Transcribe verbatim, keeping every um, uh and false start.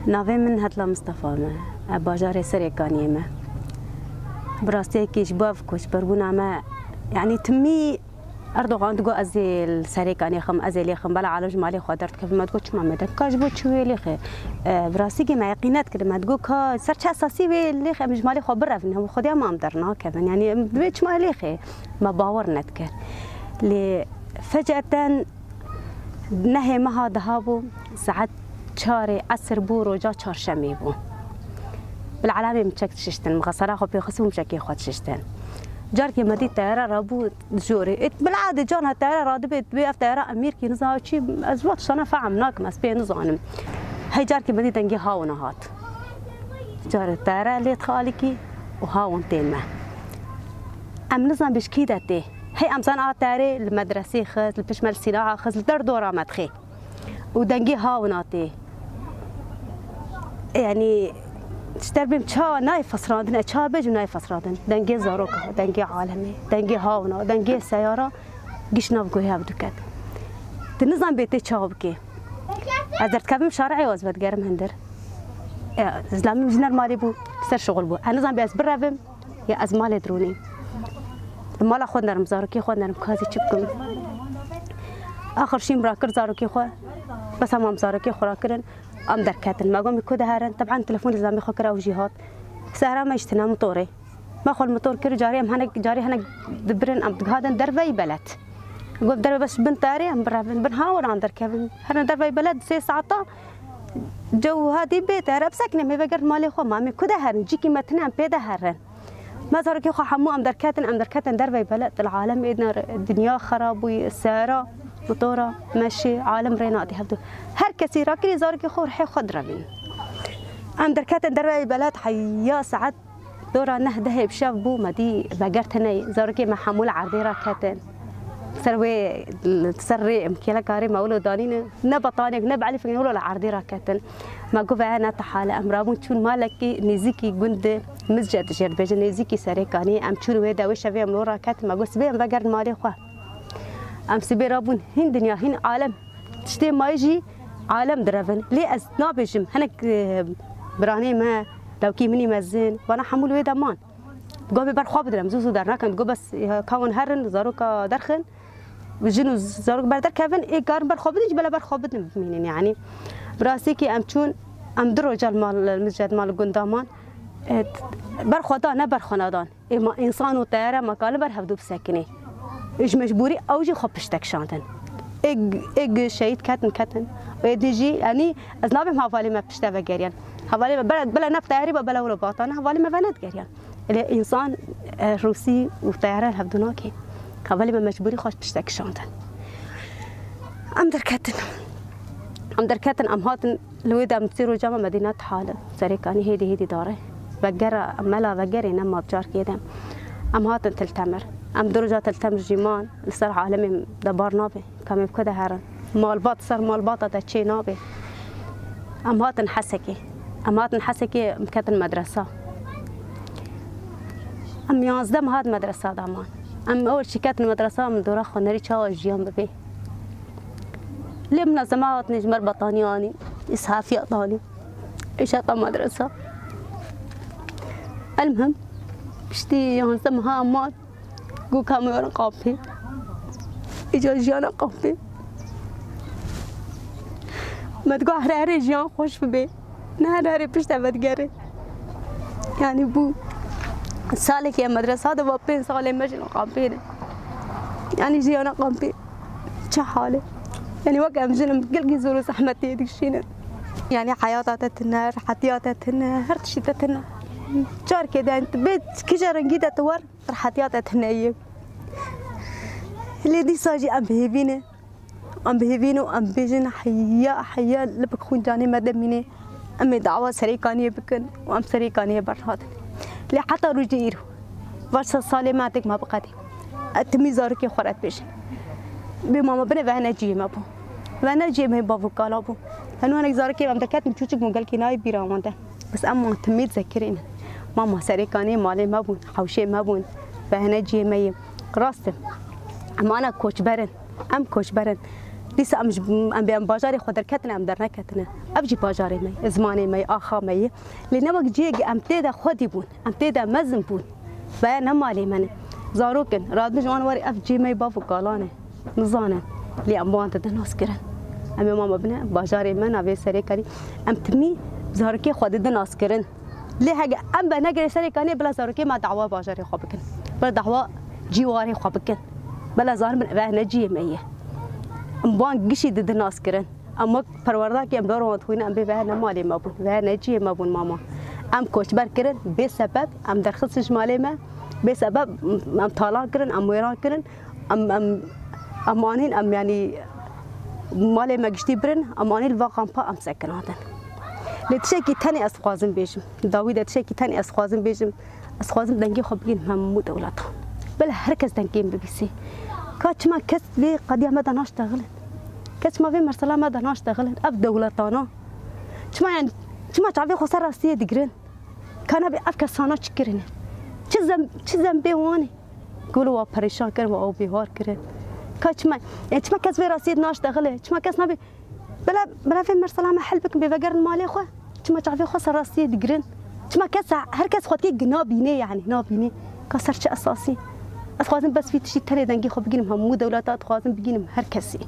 Navê min Hetla Mistefa me. E, bajarê Serêkaniyê me. Bi rastiyekî ji bo ev koçberbûna me, yanî timî Erdogan digot, "Ez ê li Serêkaniyê xim, ez ê lê xim." Bela alem ji malê xwe derdikevin. Me digot, "Çima me de? Ka ji bo çi wê lê xê?" E, bi rastî kê me yeqîn nedikir. Me digot, "Ka ser çi esasî wê lê xê? Em ji malê xwe birevin. Hemû xwedî em am dernakevin. Yanî em divê çima lê xê?" Me bawer nedikir. Lê feceten Nehê meha deha bû, saet çarê esir bû, roja çarşemê bû. Bila alemê min çek dişiştin, min xesara xwe pê xist û min çekê xwe dişiştin. Carkê me dît teyara rabû jorê. Êt bila adê can ha teyara radibe, divê ev teyara emîrkî niza çi, ez va tiştana fehm nakim, ez pê nizanim. Hey carkê me dît dengê hawina hat. Carê teyara lê dixe alîkî û hawin tên me. Em nizan bê ji kî de tê. Hey em zan a terê li medresê xist, li pişt me li sîlaha xist, li derdora me dixê. Û dengê hawina tê. Yanî, ji derbê min çawa nayê fesrandin, e, çawa bêjim nayê fesrandin. Dengê zaroka, dengê alemê, dengê hawina, dengê seyara, giş nav guhê hev diket. Tu nizan bê tê çawa bikê. Ez derdikevim şarê, ez vedigerim hindir. E, zilamî min ji ner malê bû, ser şixul bû. Ez nizan bê ez birevim, ya ez malê dironîm. Li mala xwe nerim, zarokê xwe nerim, kazî çi bikim? Axir şîm rakir zarokê xwe. Bes hema em zarokê xwe rakirin, em derketin. Me got, "Min ku de herin?" Teban telefonê zilamê xwe kir, ew jî hat. Sehra me jî tine motorê. Me xwe li motor kir, carî em henek, carî henek dibirin, em digihandin derveyî beled. Got, "Derve bes bin tarê em birevin, bin hawir em derkevin." Herin derveyî beled, sê saeta cew hadî bê teyare bisekine, me vegerin malê xwe, ma em ê ku de herin, cîkî me tine, em pê de herin. Me zarokê xwe hemû em derketin, em derketin derveyî beled, li alem êdine re, dinya xera bûyî, sera, motora, meşê, alem rê nadî hevdu. Her kesî rakirî zarokê xwe rihê xwe direvîn. Em derketin derveyî beled, heya saet dora neh dehê bi şev bû, me dî veger tine ye. Zarokê me hemû li erdê raketin. Ser wê, li ser rê em kêleka rê me wilo danîne. Ne betanek, ne bi elîfek, ne wilo li erdê raketin. Me got, "Veya ne tihale." Em rabûn çûn malekî nêzîkî gund Mizced jê dibêjin, nêzîkî Serêkaniyê. Em çûn wê de, wê şevê em lo raketin. Me got, "Sibê em vegerin malê xwe." Em sibê rabûn hîn dinya, hîn alem. Tiştê mayî jî alem direvin. Lê ez nabêjim. Hinek, e, biranê me, dawkî min î mezin, vana hemû li wê de man. Digot, "Bê ber xwe bidin, em zû zû dernakin." Digot, "Bes, e, ka hûn herin, zaroka derxin." Jin û zarok ber derkevin, ê karin ber xwe bidin, ji bela ber xwe bidin bimînin, yanî. Bi rastî kî em çûn, em du roja li mal, li Mizced mal gunda man. E, ber xwe dan, ne ber xwe nadan. Ê ma însan û teyare ma kalin ber hevdu bisekinê. Ê ji mecbûrî ew jî xwe piştek şandin. Ê, ê şehîd ketin, ketin. Ê din jî, yanî ez nabêm hevalê me pişte vegeriyan. Hevalê me bela, bela ne bi teyarî be, bela wilo batane, hevalê me venedigeriyane. Lê însan, e, rûsî û teyare hevdu nake. Hevalê me mecbûrî xwe piştek şandin. Em derketin. Em derketin, em hatin li wê dem sê roja me Medînet Hale. Serêkanî hêdî hêdî dare. Vegera, mela vegerê ne ma bi carkê de. Em hatin Til Temir. Em du roja Til Temir jî man, li ser alemê de bar nabe. Ka em ê bi ku de herin? Malbat ser malbata te çê nabe. Em hatin Hesekê. Em hatin Hesekê, em ketin medresa. Em yanzdeh meh hat medresa de man. Em ewil çî ketin medresa, em dora xwe nerî çawa jiyan bibê. Lê min ez dema hatine ji me re betanî anî, îshafiya danî. Îşata medresa. Elmuhim, piştî yanzdeh meha em man. Got, "Ka em werin kampê." Îca jiyana kampê. Me digot, "Here here jiyan xweş bibe. Ne here here pişt eve digere." Yanî bû salekê em medresa de va, pênc salê me jin kampê de. Yanî jiyana kampê çi hal e? Yanî wek em jin em gelkî zor û zehmetê dikişînin. Yanî heyata te tune, rehetiya te tune, her tiştî te tune. Carkê de tu bê kîje rengî de tu wer, rehetiya te tune ye. Lê dîsa jî em bi hêvî ne. Em bi hêvî ne û em bêjin, heya, heya libik xwîn canê me de mîne. Em ê dawa Serêkaniyê bikin û em Serêkaniyê bernadin. Lê heta rojê îro, va se salê me têk me biqedê. E, timî zarokê xwe re dibêjin. Bê mama bine vehne ciyê me bû. Vehne ciyê me bav û kala bû. Henu hinek zarokê em derketin çûçik bûn, gelkî nayê bîra wan de. Bes em ma timî dizekirînin. Ma, ma Serêkaniyê malê me bûn, hewşê me bûn. Vehne ciyê me yê. Rast e. Em ana koçber in. Em koçber in. Dîsa em ji, em bê em bajarê xwe derketine, em derneketine. Ev jî bajarê me ye, zimanê me ye, axa me ye. Lê ne wek cihê em tê de xwedî bûn, em tê de mezin bûn. Veya ne malê me ne. Zarok in, radin ji wan warê ev cihê me ye, bav û kalan e. Nizanin. Lê em bi wan de nas kirin. Em ê mama bine, bajarê me navê Serêkanî. Em timî zarokê xwe didin nas kirin. Lê hege em be negirê Serêkaniyê, bila zarokê me dawa bajarê xwe bikin. Bila dawa cîwarê xwe bikin. Bila zaribin ve ne ciyê me ye. Em wan gişî didin nas kirin. Em wek perwerdakê em dor wan dixwînin, em bê ve ne malê me bûn, ve ne ciyê me bûn mama. Em koçber kirin, bê sebeb em derxistin ji malê me, bê sebeb em talan kirin, em wêran kirin, em, em, em anîn, em, yanî, malê me giştî birin, em anî li va kampa em sekinandin. Lê tiştekî tenê ez dixwazim bêjim. Dawî de tiştekî tenê ez dixwazim bêjim. Ez dixwazim dengê xwe bigînim hemû dewletan. Bila her kes dengê min bibîsî. Ka çima kes vê qediya me de naştexilin? Kes çima vê mesela me de naştexilin? Ev dewletana. Çima, yani, çima çavê xwe ser rastiyê digirin? Ka nabê ev kesana çi kirine? Çi zem-, çi zembê wan e? Gul wa perîşan kirin, wa ew bêhar kirin. Ka çima, yani çima kes vê rastiyê naştexile? Çima kes nabê, bila, bila vê mesela me hel bikin, bê vegerin malê xwe? Çima çavê xwe ser rastiyê digirin? Çima kes, her kes xwe dikê gina bînê, yani nabînê? Ka ser çi esasî? Ez dixwazim bes vî tiştî tenê dengê xwe bigînim, hemû dewleta dixwazim bigînim her kesî.